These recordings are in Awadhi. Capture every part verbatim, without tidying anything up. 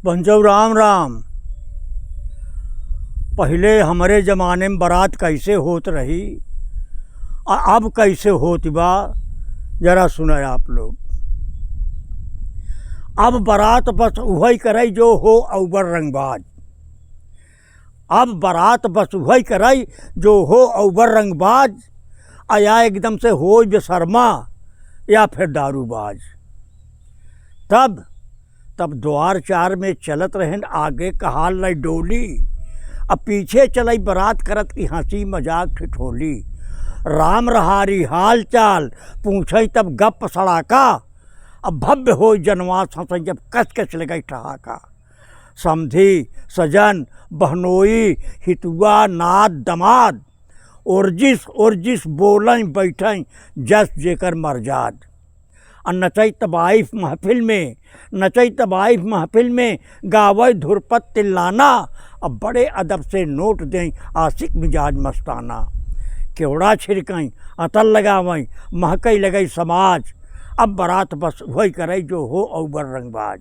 बंजऊ राम राम। पहिले हमरे जमाने में बारात कैसे होत रही, आ अब कैसे होत बा, जरा सुने आप लोग। अब बारात बस उहई करई जो हो अउबर रंगबाज। अब बारात बस उहई करई जो हो अउबर रंगबाज, आ या एकदम से होई बेशर्मा या फिर दारूबाज। तब तब द्वार चार में चलत रहेन, आगे कहाल लाई डोली। अब पीछे चलई बारात करत की हँसी मजाक ठिठोली। राम रहारी हाल चाल पूछई तब गप सड़ाका। अब भव्य होई जनवास हँसई जब कस कस लगई ठहाका। समधी सजन बहनोई हितुआ नात दमाद ओरजिस ओरजिस बोलई बैठई जस जेकर मरजाद। आ नचई तबाइफ महफिल में, नचई तबाइफ महफिल में गावई धुरपत तिल्लाना। अब बड़े अदब से नोट देई आशिक मिजाज मस्ताना। केवड़ा छिड़कई अतर लगावई महकई लगई समाज। अब बारात बस उहई करई जो हो अउबर रंगबाज।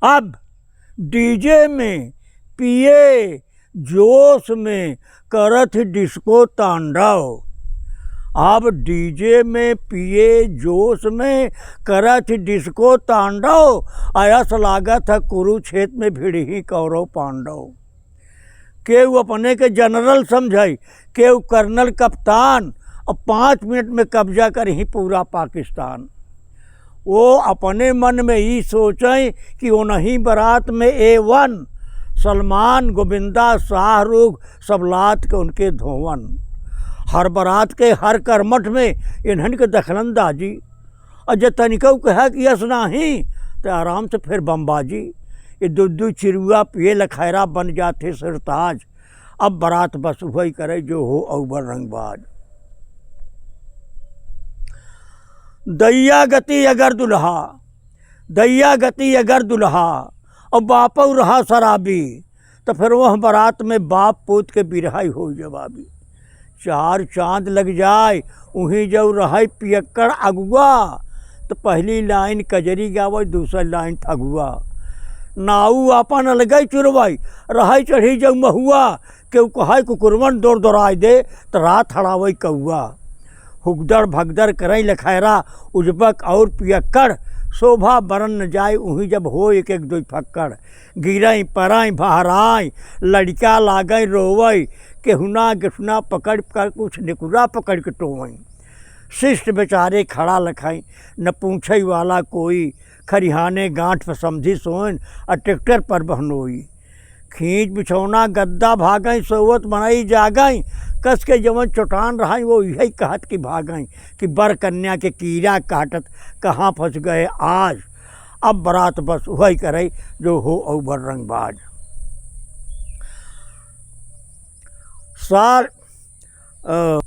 अब डीजे में पिए जोश में करत डिस्को तांडव। अब डीजे में पिए जोश में करत डिस्को तांडव। अयस लागत है कुरुक्षेत्र में भिड़ही कौरव पांडव। केहू अपने के जनरल समझई, केहू कर्नल कप्तान, अब पाँच मिनट में कब्जा करही पूरा पाकिस्तान। वो अपने मन में ई सोचई कि ओनही बारात में ए वन, सलमान, गोविंदा, शाहरुख, सब लात के उनके धोवन। हर बारात के हर करमठ में इन्हन के दखलंदाजी। और जे तनिकऊ कहा कि यस नाही, तो आराम से फिर बमबाजी। ये दू दू चिरुआ पिए लखैरा बन जाते सिरताज। अब बारात बस उहई करई जो हो अउबर रंगबाज। दैया गति अगर दुल्हा, दैया गति अगर दुल्हा, और बापऊ रहा शराबी, तो फिर वह बारात में बाप पूत के बिरहाई हो जवाबी। चार चांद लग जाए, उहीं जऊ रहई पियक्कड़ अगुआ, तो पहली लाइन कजरी गावई, दूसरी लाइन फगुआ। नाऊ आपन अलगई चुरवई, रहई चढ़ी जऊ महुआ, केहू कहई कुकुरवन दौड़ दौड़ाई दे, तो रात हड़ावई कौआ। हुगदड़ भगदड़ करई लखैरा, उजबक और पियक्कड़, शोभा बरन न जाए, उहीं जब हो एक एक दुई फक्कड़। गिरई परई भहराई, लड़िका लागई रोवई, केहुना गेठुना पकड़ कर कुछ निकुरा पकड़ के टोवई। शिष्ट बेचारे खड़ा लखई, न पूछई वाला कोई, खरिहाने गांठ पर समधी सोइन, आ ट्रैक्टर पर बहनोई। खींच बिछौना गद्दा भागई, सोवत मनई जागई, कस के जवन चोटान रहई, वो इहई कहत कि भागई, कि बर कन्या के कीड़ा काटत कहाँ फंस गए आज। अब बारात बस उहई करई, जो हो अउबर रंगबाज। सार, अ,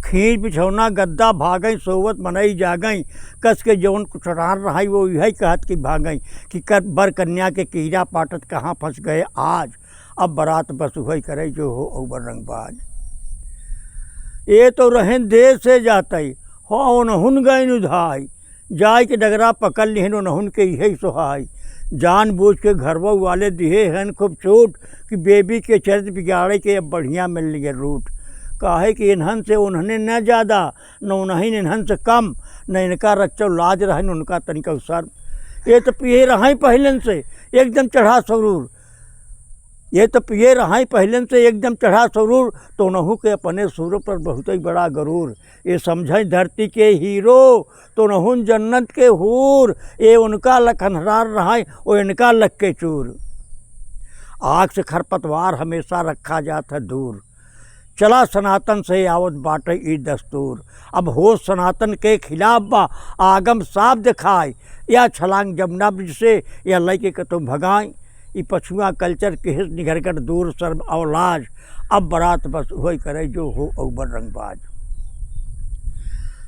खींच बिछौना गद्दा भागई, सोवत मनई जागई, कस के जवन चोटान रहई, वो इहई कहत कि भागई, कि कर, बर कन्या के कीड़ा पाटत कहाँ फंस गए आज। अब बारात बस उहई करई, जो हो अउबर रंगबाज। ये तो रहेन देश से जातई, हो ओनहुन गइन उधाई, जाए के डगरा पकड़ लिहन ओनहुन के इहई सोहाई। जान बूझ के घरवा वाले दिहे हन खूब छूट, कि बेबी के चरित्र बिगाड़े के अब बढ़िया मिल लिए रूट। काहे कि इन्हन से उन्हने न ज्यादा, न उन्हीं इन्हन से कम, न इनका रच्चो लाज रहन उनका तनिको शर्म। ये तो पिए रहई पहिलन से एकदम चढ़ा सरूर, ये तो पिए रहई पहिलन से एकदम चढ़ा सरूर, तो ओनहु के अपने सुर पर बहुत ही बड़ा गरूर। ये समझई धरती के हीरो, तो ओनहुन जन्नत के हूर। ये उनका लखनरार रहई, वो इनका लग के चूर। आग से खरपतवार हमेशा रखा जात है दूर। चला सनातन से आवत बाटे ई दस्तूर। अब होश सनातन के खिलाफ बा, आगम साफ देखाई। या छलांग जमुना ब्रिज से, या लइके कतौ भगाई। ई पछुआ कल्चर किहिस निघर कर दूर शर्म और लाज। अब बारात बस उहई करे जो हो अउबर रंगबाज।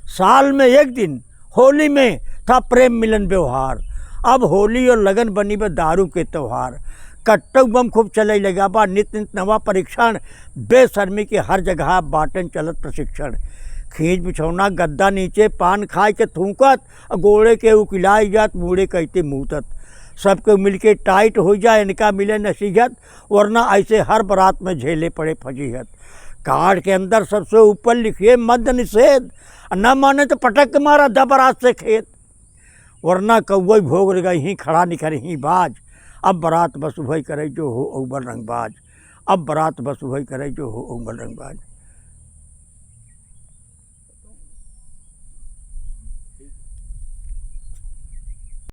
साल में एक दिन होली में था प्रेम मिलन व्यवहार। अब होली और लगन बनी बा दारू के त्योहार। कट्टऊ बम खूब चले लगा बा, नित नित नवा परीक्षण। बेशर्मी के हर जगह बाटन चलत प्रशिक्षण। खींच बिछौना गद्दा नीचे पान खाए के थूकत, गोड़े के उकिलाई जात, मूड़े कहते मूतत। सबके मिलके टाइट होइ जाए, इनका मिले नसीहत, वरना ऐसे हर बरात में झेले पड़े फजीहत। कार्ड के अंदर सबसे ऊपर लिखिए मद्य निषेध, न माने तो पटक के मारा द बरात से खेत। वरना कौवई भोग गई ही खड़ा निकर ही बाज, अब बरात बस उभई करे जो हो अव्वल रंगबाज, अब बरात बस उभई करे जो हो अव्वल रंगबाज।